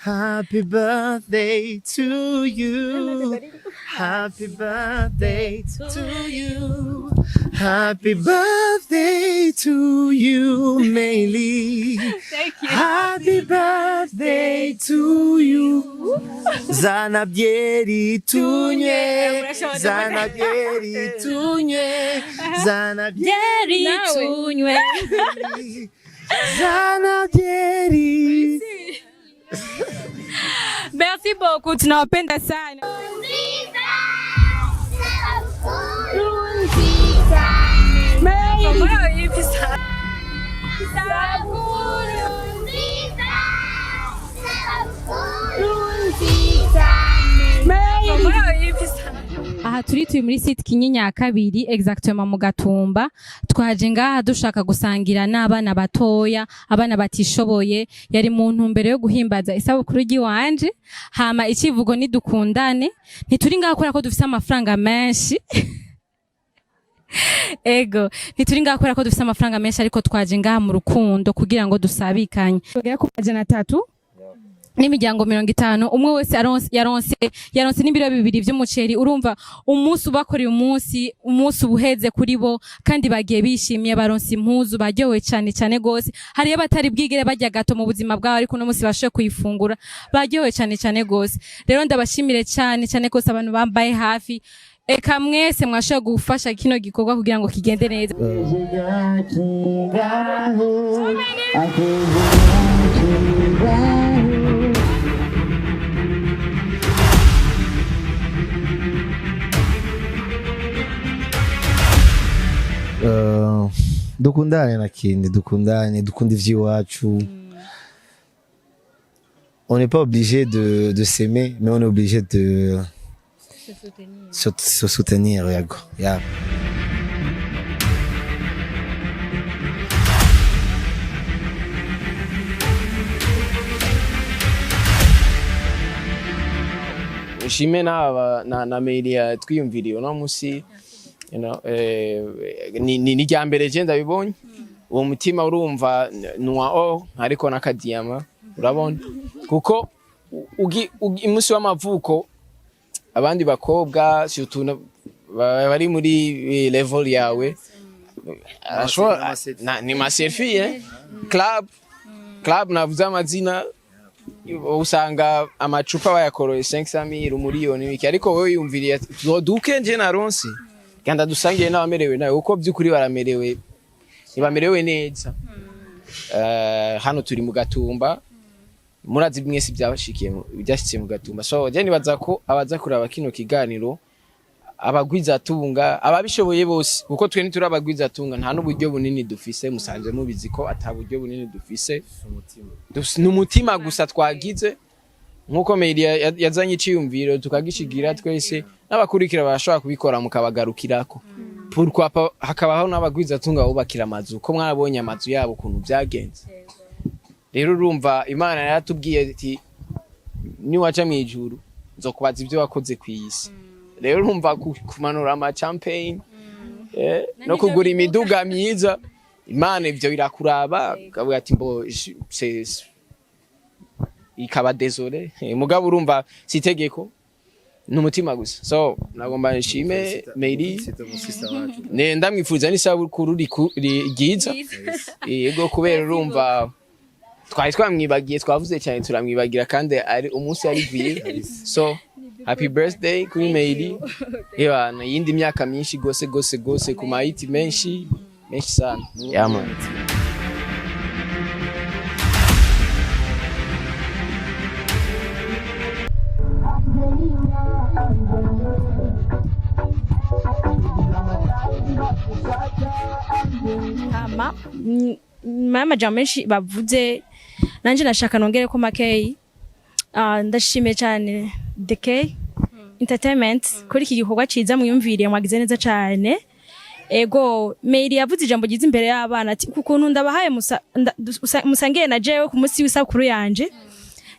Happy birthday to you. Happy birthday to you. Happy birthday to you, Meili. Thank you. Happy birthday to you. Zana byeri tunywe. Zana byeri tunywe. Zana Byeri Nawe. tunywe. byeri. Zana byeri. Merci beaucoup, tunawapenda sana. Aha turi muri site Kinyinya ya kabiri, exactement mu Gatumba. Twaje ngaha dushaka gusangira n'abana batoya, abana batishoboye. Yari mu ntumbero yo guhimbaza isabukuru ry'iwanje. Hama icivugo ni dukundane. Ntituri ngaha kubera ko dufise amafaranga menshi. Ego, ntituri ngaha kubera ko dufise amafaranga menshi, ariko twaje ngaha mu rukundo kugira ngo dusabikanye. Bagera ku 300 n'imiryango 50, umwe wese yaronse n'ibiro 2 vy'umuceri. Urumva umunsi ubakoreye, umunsi ubuheze kuri bo, kandi bagiye bishimiye, baronse impuzu, baryohewe cyane cyane gose. Hariyo abatari bwigere barya gâteau mu buzima bwabo, ariko uno munsi bashoboye kuyifungura, baryohewe cyane cyane gose. Rero ndabashimire cyane cyane gose abantu bambaye hafi, eka mwese mwashoboye gufasha kino gikorwa kugira ngo kigende neza. Ngaho ngaho. Dukundane na kindi, dukundane, dukunda ivy'iwacu. On n'est pas obligé de s'aimer, mais on est obligé de se soutenir, yego, yeah. Nshime n'aba na Melia twiyumviriye uno musi, ni irya mbere je ndabibonye. Uwo mutima urumva nuwa or ariko n'akadiyama, urabona, kuko umunsi w'amavuko abandi bakobwa surtout bari muri level yawe arashobora ni ma selfie, club club, navuze amazina, usanga amacupa bayakoroye 500 mille, umuriyoni biki, ariko wowe yumviriye ati, duke nje naronse ganda dusangiye n'abamerewe nawe, kuko by'ukuri baramerewe, ntibamerewe neza. Hano turi mu Gatumba, murazi mwese byashikiye mu Gatumba. So je nibaza ko abaza kuraba kino kiganiro, abagwizatunga, ababishoboye bose, kuko twe ntituri abagwizatunga, nta n'uburyo bunini dufise, musanze mubizi ko ata buryo bunini dufise. Ni umutima gusa twagize, nk'uko Melia yazanye iciyumviro tukagishigira twese, n'abakurikira barashobora kubikora mukabagarukirako. Pourquoi pas hakabaho n'abagwizatunga bubakira amazu, ko mwarabonye amazu yabo ukuntu byagenze. Rero urumva Imana yaratubwiye ati: "Niwaja mw'ijuru nzokubaza ibyo wakoze ku isi." Rero urumva kumanura ama champagne no kugura imiduga myiza, Imana ivyo birakuraba ukavuga ati mbo ikaba désolé. Mugabo urumva si itegeko, ni umutima gusa. So nagomba nshime Meili, ne ndamwifuza n'isabukuru ryiza, yego, kubera urumva twari twamwibagiye, twavuze cyane turamwibagira, kandi ari umunsi ari gwiye. So happy birthday kuri Meili, ebana yindi myaka myinshi gose gose gose, ku mahiti menshi menshi sana, yeah man. Hama nyuma y'amajambo menshi bavuze, nanje nashaka nongere ko makeyi. Ndashimiye cyane DK Entertainment kuri iki gikorwa ciza mwiyumviriye, mwagize neza cyane. Ego, Meili yavuze ijambo ryiza imbere y'abana ati: "Ku kuntu ndabahaye musangiye na jewe ku munsi w'isabukuru yanje,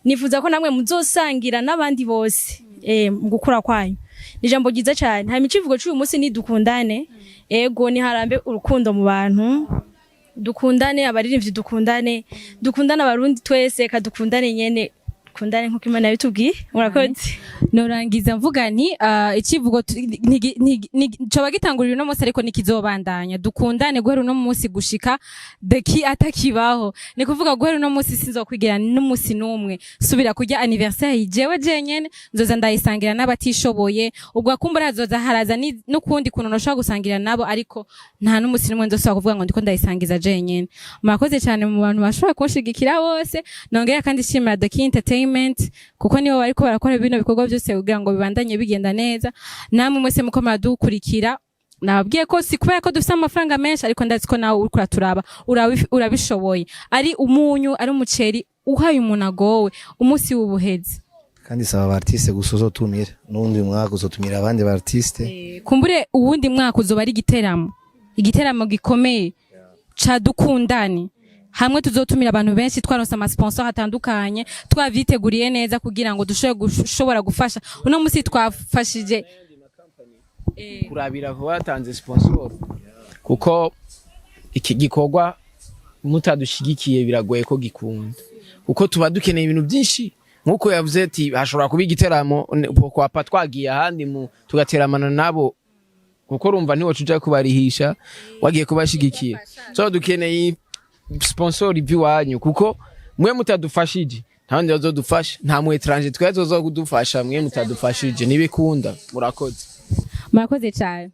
nifuza ko namwe muzosangira n'abandi bose mu gukura kwanyu." Ni ijambo ryiza cyane. Hanyuma icivugo cy'uyu munsi ni dukundane. Ego, ni harambe urukundo mu bantu, dukundane abaririmbyi, dukundane, dukundane abarundi twese, kadukundane nyene. Dukundane nkuko Imana yabitubwiye. Murakoze. Norangiza mvuga nti icivugo coba gitangurira uno munsi, ariko nikizobandanya. Dukundane guhera uno munsi gushika deki atakibaho. Ni kuvuga guhera uno munsi sinzokwigira n'umunsi n'umwe subira kurya anniversaire jewe jenyene. Nzoza ndayisangira n'abatishoboye. Ubwo akumbura hazoza haraza n'ukundi kuntu noshobora gusangira nabo, ariko nta n'umunsi n'umwe nzosubira kuvuga ngo ndiko ndayisangiza jenyene. Murakoze cyane mu bantu bashobora kunshigikira bose. Nongera kandi shimira The Key Entertainment, kuko nibo bariko barakora bino bikorwa byose kugira ngo bibandanye bigenda neza. Namwe mwese muko muradukurikira, nababwiye ko si kubera ko dufite amafaranga menshi, ariko ndazi ko nawe uriko uraturaba urabishoboye. Ari umunyu, ari umuceri, uhaye umuntu agowe, umunsi w'ubuhezi. Kandi saba aba artiste gusa uzotumira, n'undi mwaka uzotumira abandi ba artiste. Kumbure uwundi mwaka uzoba ari igiteramo, igiteramo gikomeye ca dukundane, hamwe tuzotumira abantu benshi, twaronse ama sponsor atandukanye, twavyiteguriye neza kugira ngo dushobore gushobora gufasha. Uno musi twafashije. Kurabira vuba batanze sponsor, kuko iki gikorwa mutadushigikiye biragoye ko gikunda, kuko tuba dukeneye ibintu byinshi. Nkuko yavuze ati hashobora kuba igiteramo kwapa twagiye ahandi mu tugateramana nabo, kuko urumva ntiwoca uja kubarihisha wagiye kubashigikiye. So dukeneye sponsor iby'iwanyu, kuko mwe mutadufashije nta wundi bazodufasha, nta mu étranger twe azoza kudufasha. Mwe mutadufashije ntibikunda. Murakoze. Murakoze cyane.